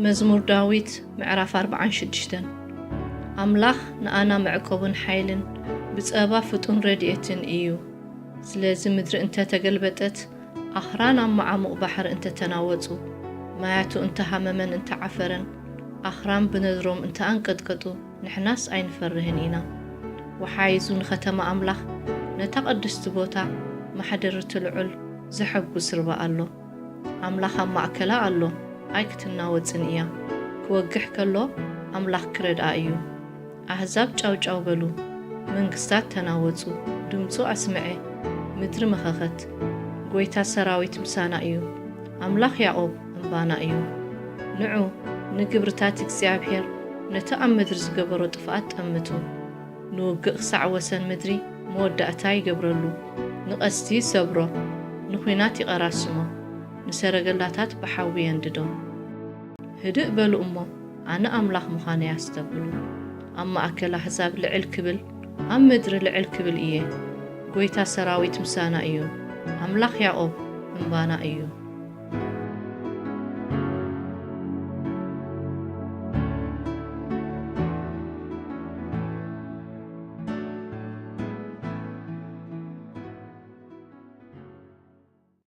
መዝሙር ዳዊት ምዕራፍ ኣርብዓን ሽዱሽተን። ኣምላኽ ንኣና መዕቆብን ሓይልን፣ ብጸባ ፍጡን ረድኤትን እዩ። ስለዚ ምድሪ እንተ ተገልበጠት፣ ኣኽራን ኣብ መዓሙቕ ባሕሪ እንተ ተናወጹ፣ ማያቱ እንተ ሃመመን እንተ ዓፈረን፣ ኣኽራን ብነድሮም እንተ ኣንቀጥቀጡ፣ ንሕናስ ኣይንፈርህን ኢና። ወሓይዙ ንኸተማ ኣምላኽ፣ ነታ ቅድስቲ ቦታ፣ ማሕደር እቲ ልዑል፣ ዘሐጉስ ርባ ኣሎ። ኣምላኽ ኣብ ማእከላ ኣሎ፣ ኣይክትናወጽን እያ። ክወግሕ ከሎ፣ ኣምላኽ ክረድኣ እዩ። ኣህዛብ ጫውጫው በሉ፣ መንግስታት ተናወጹ፣ ድምጹ ኣስምዐ፣ ምድሪ መኸኸት። ጐይታ ሰራዊት ምሳና እዩ፣ ኣምላኽ ያዕቆብ እምባና እዩ። ንዑ፣ ንግብርታት እግዚኣብሄር፣ ነቲ ኣብ ምድሪ ዝገበሮ ጥፍኣት ጠምቱ። ንውግእ ክሳዕ ወሰን ምድሪ መወዳእታ ይገብረሉ። ንቐስቲ ይሰብሮ፣ ንኲናት ይቐራስሞ፣ ንሰረገላታት ብሓዊ የንድዶ። ህድእ በሉ እሞ፣ ኣነ ኣምላኽ ምዃነይ ኣስተብህሉ። ኣብ ማእከል ኣህዛብ ልዕል ክብል፣ ኣብ ምድሪ ልዕል ክብል እየ። ጐይታ ሰራዊት ምሳና እዩ፣ ኣምላኽ ያዕቆብ እምባና እዩ።